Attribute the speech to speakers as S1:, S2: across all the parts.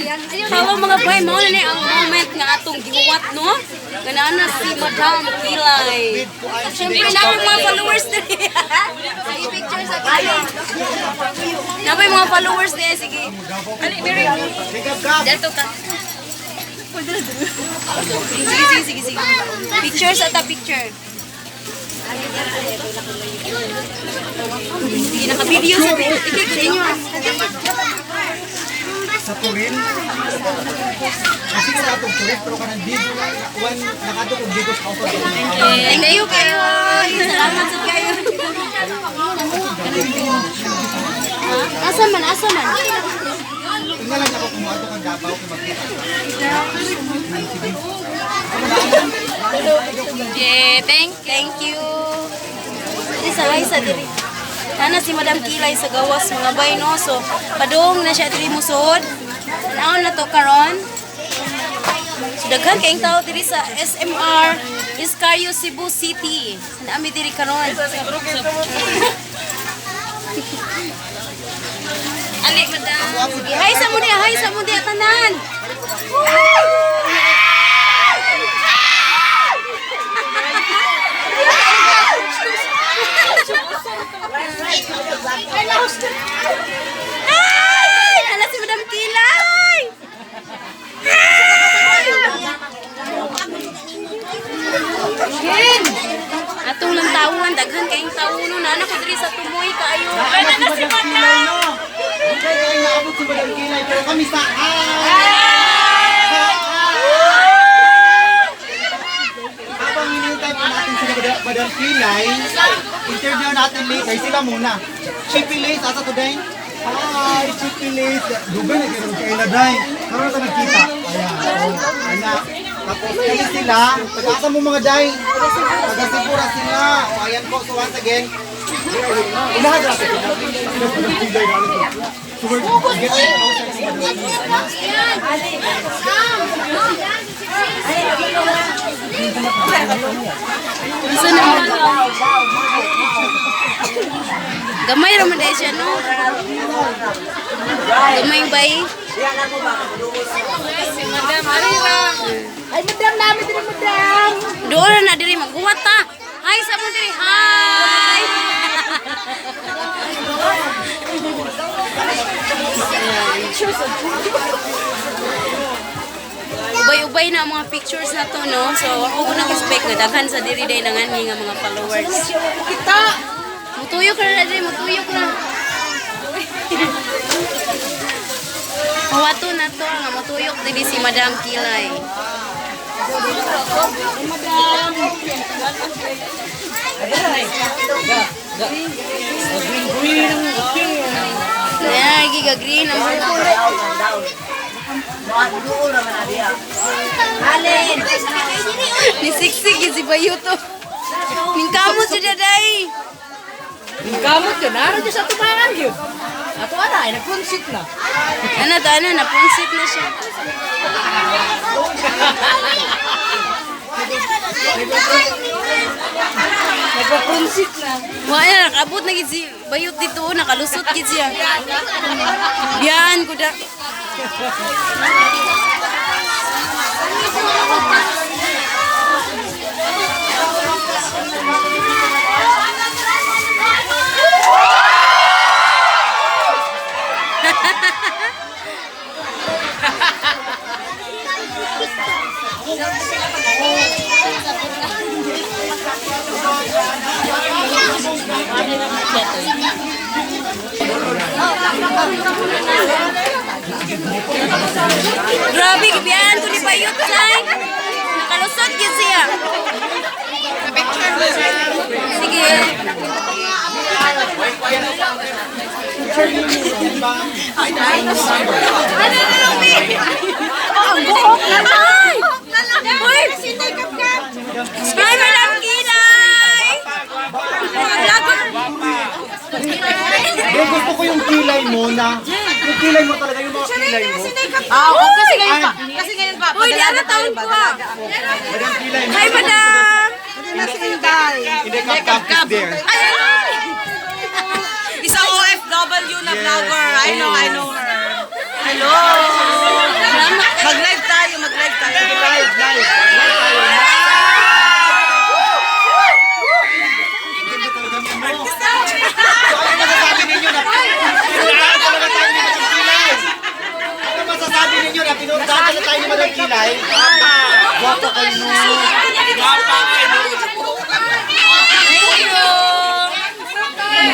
S1: Hello, mga bay, mao na ni ang moment nga atong gihuwat, no? Nga naa na si Madam Kilay. Siyempre, namin mga followers diri. Sige, picture sa kayo. Namin mga followers diri, sige. Ali, Mary. Dito ka. Sige, sige, sige, sige. Picture sa ta picture. Sige, naka-video sa i-click sa inyo.
S2: Sa Turin. Kasi wala atong Turin, pero kanang Bigo, one, nakato kong Bigo sa auto.
S1: Thank you kayo. Salamat sa kayo. Asa man, asa man?
S2: Tingnan lang ako kung ato kang Davao kung magkita ka.
S1: Yeah, thank you. Di sa sa diri. Ana si Madam Kilay sa gawas, mga bay, no. So padung na siya diri musod. Tan-awon na to karon. So daghan kayong tao diri sa SMR Iscario, Cebu City. Naami diri karon. Ali, madam. Sige, hi sa mo diya, hi sa mo diya tanan. Ay! Ala si Madam Kilay! Ay! Atong lang tawon, daghan kayong tao no, naana ko diri sa tumoy kaayo.
S2: Ay, na si Madam no? Hindi kayo naabot si Madam Kilay, pero kami sa Hi! Habang hinihintay po natin sila Madam Kilay, interview natin later, sila muna. Chippy Lace, asa today? Hi, Chippy Lace. Dugay na kayo kay Day. Karon ta nagkita. Ayan. Oh, ayan. Tapos kami sila, taga-asa mo mga day? Taga Sipura sila. O ayan po, so once again, unahan natin. Madam Kilay na alam. So we're getting closer to Madam Kilay.
S1: Unsa na man? Gamay ra man dahil siya, no? Gamay bay.
S3: Si Madam Arira. Ay, madam namin din, madam.
S1: Doon na na diri maghuwat ta. Hi sa mo diri. Hi. Ubay-ubay na ang mga pictures na to, no? So, ako ko nag-expect nga daghan sa diri day nangan nga mga followers.
S3: Kita.
S1: Mutuyok na na diri, mutuyok na. Mawato na to nga mutuyok diri si Madam Kilay. Ayan, giga green ang
S3: Alin.
S1: Ni siksik yun si Bayuto. Ningkamot siya daday.
S3: Kamot yun. Naro dyan sa tumangan yun. Ato ana, ay nagpunsit na.
S1: Ano to, ano, napunsit na siya.
S3: Nagpapunsit na.
S1: Wala na, nakabot na gid si Bayut dito, oh, nakalusot gid siya. Biyan ko da. Grabe, gibiyan ko ni Bayut, say. Nakalusot gid siya. Sige. Ano na lang, Bi? Ang buhok na lang. Uy! Hi, Madam Kilay! Mga vlogger.
S2: Pero gusto ko yung kilay mo na, yung kilay mo talaga, yung mga kilay mo.
S3: Ah, oh, kasi ngayon pa. Kasi ngayon pa.
S1: Uy, di ara taon ko ah.
S2: Madam Kilay.
S1: Hi, Madam!
S2: Hindi, Kap Kap is there.
S1: Ay, ay!
S3: Isang OFW na vlogger. I know her. Hello. Mag-live tayo, mag-live tayo.
S2: Live, live. Live tayo. Ganda talaga niya, no? So, ano masasabi ninyo na pinuntahan talaga tayo ni Madam Kilay? Ano masasabi ninyo na pinuntahan talaga tayo ni Madam Kilay? Guwapo kayo, no?
S3: Thank you!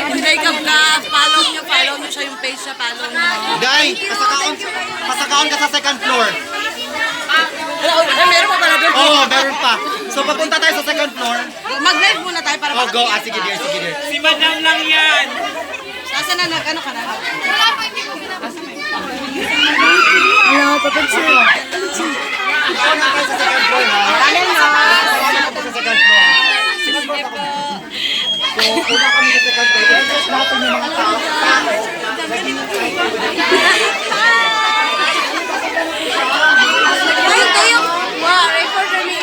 S3: Enjoy ka vlog. Follow nyo siya yung page siya, follow nyo.
S2: Day, pasakaon, pasakaon ka sa second floor.
S3: Ay, meron pa pala doon.
S2: Oo, meron pa. So, papunta tayo sa second floor.
S3: Mag-live muna tayo para
S2: Oh, go. Ah, sige, dear, sige, dear.
S4: Si Madam lang yan!
S3: Asa na, nag, ano ka na?
S2: Ikaw na tayo sa second floor, ha? Salamat po sa second floor. Second floor ako. So, una kami sa second floor. I-address natin yung mga tao.
S1: Tayo, tayo. Wow, record ni.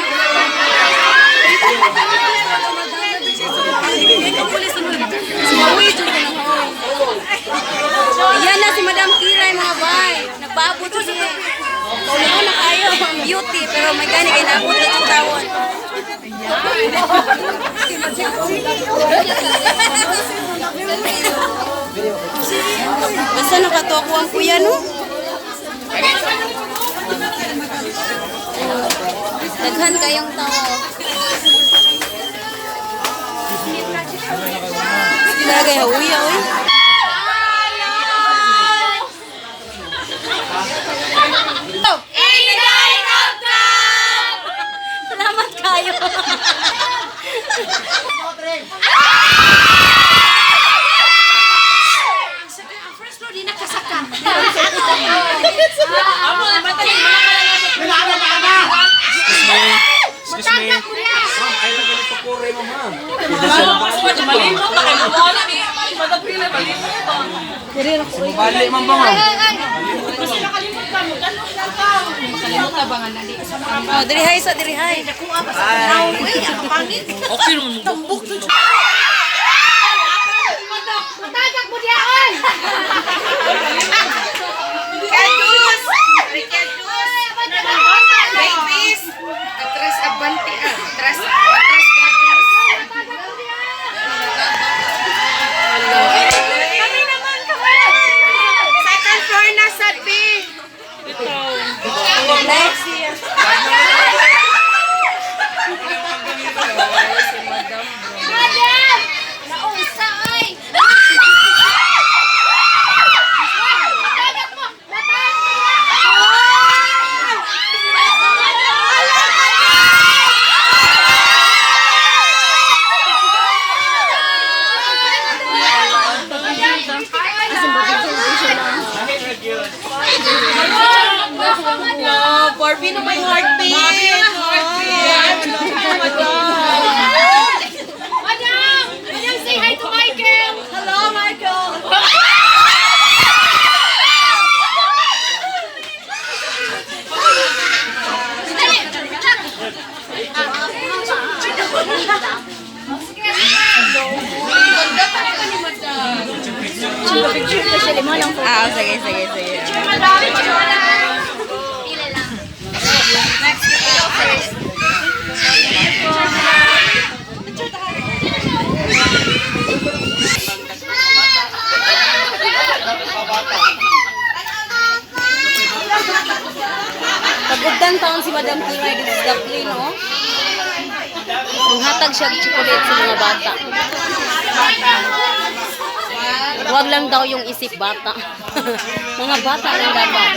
S1: Yan na si Madam Kilay, mga bay. Nagpaabot siya. Kauna na kayo ang beauty pero may gani kay naabot na itong tawon. Basta nakatuwa ang kuya, no? Daghan kayong tao. Lagay hauya, oy. Salamat kayo.
S4: Excuse me. Ma'am, ayaw na ganito kure mo, ma'am. Bali, ma'am ba, ma'am?
S1: Oh, diri hay sa diri hay.
S3: Okay naman mo.
S5: Matagak mo diyan!
S6: Ricardos! Ricardos! Babies! Atras abante ah. Atras, atras gatos.
S5: Kami naman, kami!
S6: Second floor na sa B.
S1: Next year.
S5: Madam! Nausa ay! Matagak mo! Matagak mo!
S1: Wow, Barbie na may heartbeat.
S5: Madam! Madam, say hi to Michael!
S1: Hello, Michael. Ah, sige, sige, sige. Pagugdan taon si Madam Kilay dito sa Dublin, no? Manghatag siya og chocolate sa mga bata. Huwag lang daw yung isip bata. Mga bata lang dapat.